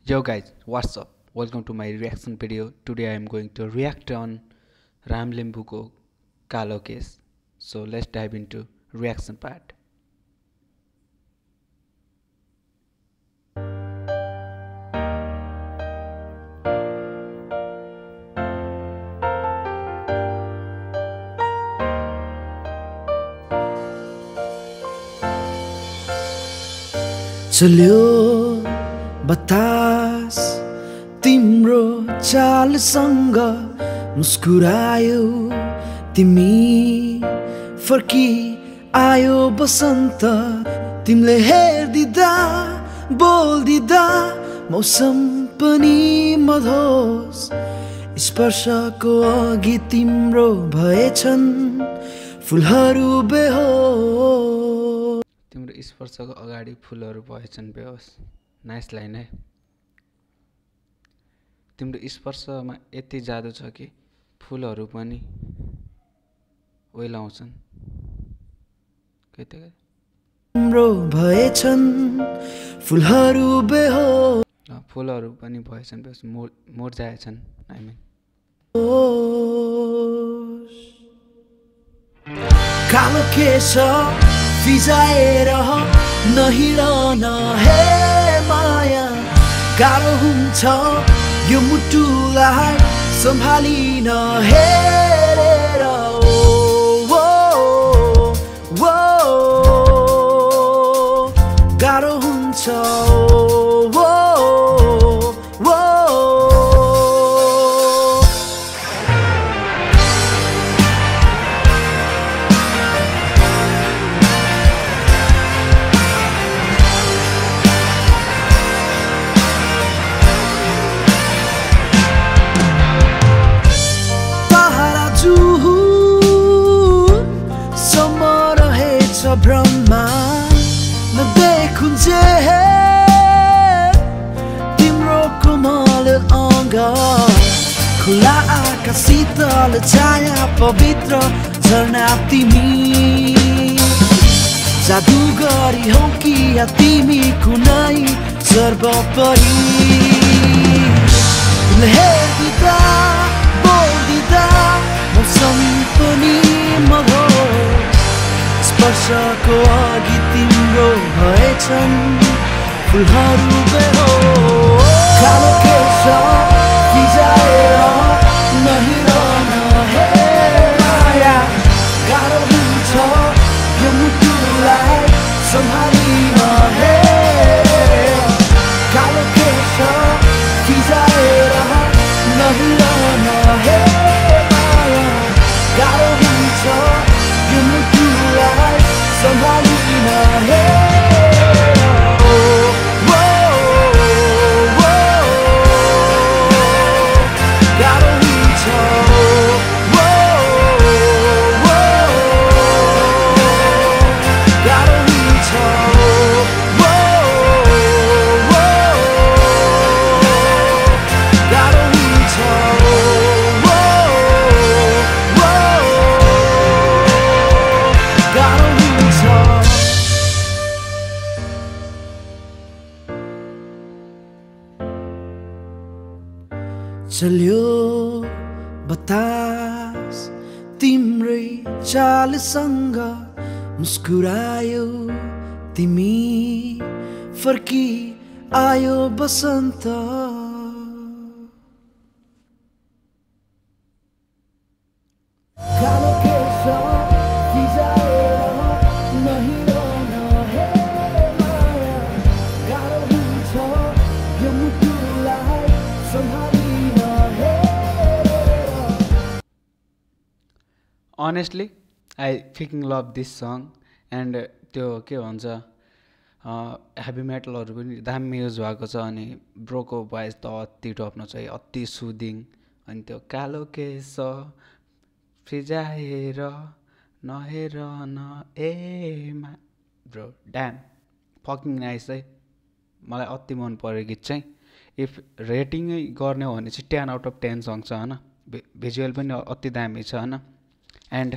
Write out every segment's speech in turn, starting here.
Yo guys, what's up? Welcome to my reaction video. Today I am going to react on Ram Limbuko Kalo case. So let's dive into reaction part. चल्यो बतास तिम्रो चालसँग मुस्कुरायो तिमी फर्की आयो बसन्त तिमीले हेर्दिदा बोल्दिदा मौसम पनि मधोस स्पर्शको अघि तिम्रो भएछन् फुलहरू बेहोस तिम्रो स्पर्शको अगाडि फुलहरू भएछन् बेहोस. नाइस लाइन है. तिम्रो स्पर्शमा यति जादु छ कि फुलहरू पनि ओइलाउँछन्. तिम्रो भएछन् फुलहरू बेहोस फुलहरू पनि भएछन् बेहोस मुर्झाएछन्. आई मिन कालो केश फिजाएर नहिरन हे माया गाह्रो हुन्छ यो मुटुलाई सम्हालिन हेरेर गाह्रो हुन्छ ब्रह्मा नदेखुन्जे तिम्रो कोमल अङ्ग खुला आकाश शीतल छाया पवित्र झरना तिमी जादुगरी हौ कि या तिमी कुनै सर्वोपरि हेर्दिदा बोल्दिदा मौसम पनि मधुर स्पर्शको अघि तिम्रो भएछन् फुलहरू बेहोस कालो केश फिजाएर नहिरन हे माया गाह्रो हुन्छ यो मुटुलाई सम्हालिन हे कालो केश फिजाएर नहिरन हे माया गाह्रो हुन्छ यो मुटुलाई सम्हालिन हे गाह्रो हुन्छ गाह्रो हुन्छ गाह्रो हुन्छ चल्यो बतास तिम्रै चालसँग मुस्कुरायो तिमी फर्की आयो बसन्त कालो केश फिजाएर नहिरन हे माया गाह्रो हुन्छ यो मुटुलाई सम्हालिन Honestly, I freaking love this song. And त्यो के भन्छ हेभी मेटलहरू पनि दामी युज भएको छ. अनि ब्रोको भोइस त अति टप्न छ, अति सुदिङ. अनि त्यो कालो केश फिजाएर नहेरन ए मा ब्रो ड्याम फकिङ नाइस है. मलाई अति मन पर्यो गीत चाहिँ. इफ रेटिङै गर्ने हो भने चाहिँ 10 आउट अफ 10 सङ छ होइन. भिजुअल पनि अति दामी छ होइन. And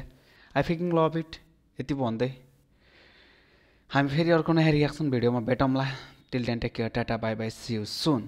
I freaking love it. यति भन्दै हामी फेरि अर्को नयाँ रियाक्सन भिडियोमा भेटौँला. Till then take care, tata bye bye, see you soon.